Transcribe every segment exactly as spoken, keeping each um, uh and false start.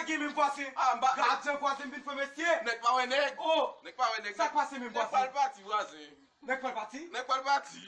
Ki menm vwazen? Ah, m pa. Gad jan vwazen m vin fè, mesye. Nèg pa wè nèg. Oh. Nèg pa wè nèg. Sa k pase menm, vwazen? Nèg pral pati, vwazen. Nèg pral pati? Nèg pral pati.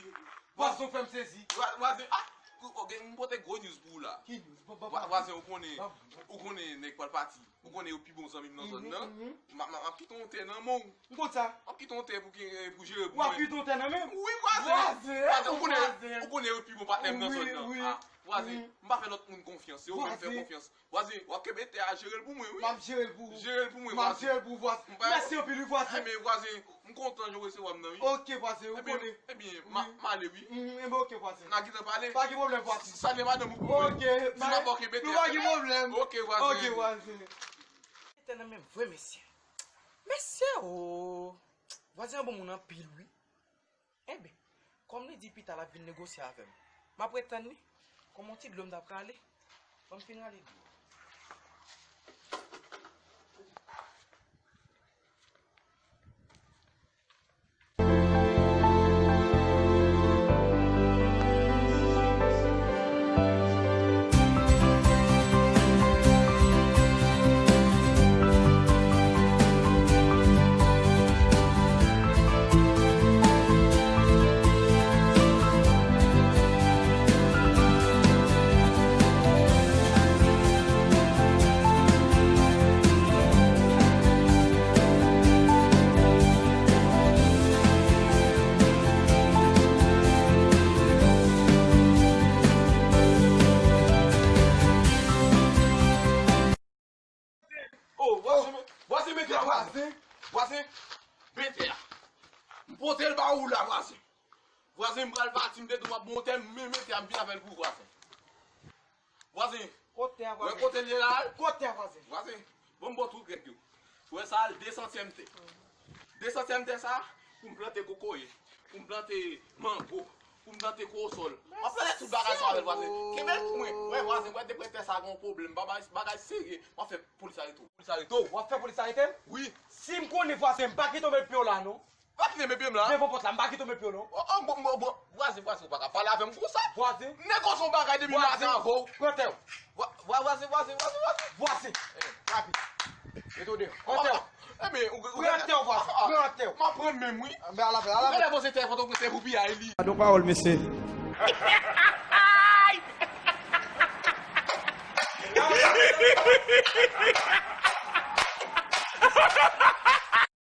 Vwazen, ou fè m sezi. Vwa-, vwazen, ah, ou, ou gen, m pote gwo news pou ou la. Ki news? Ba, ba, ba. Vwazen, ou konnen, ou konnen nèg pral pati. Ou konnen yo pi bon zanmi m nan zòn nan. M ap, m ap kite yon tè nan men w. M konn sa. M ap kite yon tè pou ki, pou jere pou mwen. W ap kite yon tè nan men m? Wi, vwazen. Vwazen, vwazen, ou konnen, ou konnen yo pi bon patnè m nan zòn nan. Wi, wi. Ah, vwazen, m pa fè lòt moun konfyans. Se ou menm m fè konfyans. Vwazen, w ap kenbe tè a, jere l pou mwen, wi. M ap jere l pou ou. Jere l pou mwen, vwazen. M ap jere l pou ou, vwazen. Mèsi anpil, wi, vwazen. Enben, vwazen, m kontan jan w resevwa m nan, wi. Oke, vwazen, ou konnen. Enben, m a-, m ale, wi. Mm, enben, oke, vwazen. N a gentan pale. Pa gen pwoblèm, vwazen. Salye madanm ou pou mwen. Oke, di m ap kenbe tè a. Nou pa gen pwoblèm. Oke, vwazen. Oke, vwazen. Tè nan men m vre, mesye. Mesye o! Vwazen an bon moun anpil, wi. Enben, kòm li di pita l ap vin negosye avè m, m ap ret tann li. Kòm yon ti dlo m t ap rale, ban m fin rale dlo. Oh, vwazen, vwazen, mete a, vwazen. Vwazen, mete a. M pote l ba ou la, vwazen. Vwazen, m pral pati, m te di w m ap monte, m mete a, m vin avè l pou vwazen. Vwazen. Kote a, vwazen? Wè kote l ye la? Kote a, vwazen? Vwazen, ban m ba w tout règ yo. Wè sa, de santyèm tè. De santyèm tè sa, pou m plante kokoye, pou m plante mango, pou m plante kowosòl. M ap plante tout bagay sa avè l, vwazen. Kenbe l pou mwen. Wè, vwazen, wè, depi tè sa gen yon pwoblèm, bagay, bagay serye. M ap fè polis arete w. Polis arete w? W ap fè polis arete m? Wi. Si m konnen, vwazen, m pa kite w met pye w la, non. Pa kite met pye m la. Devan pòt la, m pa kite w met pye w, non. Oh, oh, bon, bon, bon. Vwazen, vwazen, ou pa ka pale avè m konsa. Vwazen. Negosye yon bagay depi maten avè w. Pran tè w. Vwa-, vwa-, vwazen, vwazen, vwazen, vwazen. Vwazen. Eh, rapid. Mete w deyò. Pran tè w. Oh, oh, eh, men, ou, ou, pran tè w, vwazen. Ah, ah. Pran tè w. M ap pran menm, wi. Ah, men ala fè, ala fè. Ou genlè panse tè Pòtoprens se pou piya li. Gadon pawòl, mesye.